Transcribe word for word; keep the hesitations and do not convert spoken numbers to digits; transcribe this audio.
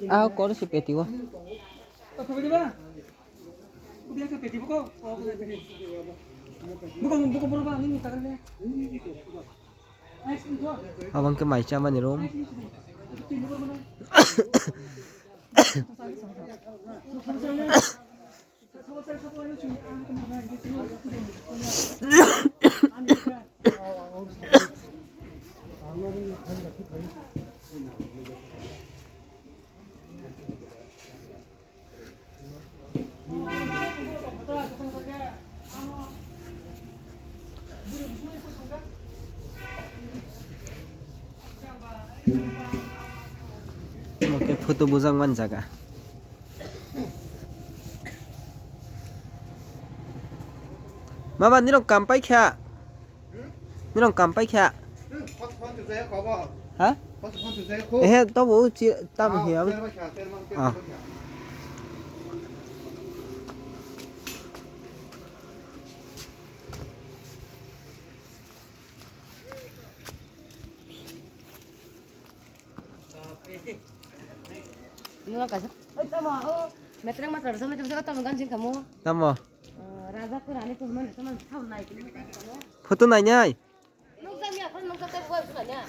Ah, kor si peti o. Abang ke mai chamani room. Oke, photo bujak man jaga. Mama, nirok kam paikha? Nirok kam paikha? Ha? Ehe, tobo chi tam hiya. Ah. Nuna kaisa. Oi, tamo, o. Metreng matra rasa, metreng saka tamo ganjing kamu. Tamo. Eh, raja ko rani ko man, man, tamo nai ko. Photo nai nai. Nung jam ya, kan nung jam ya, buat suka ya.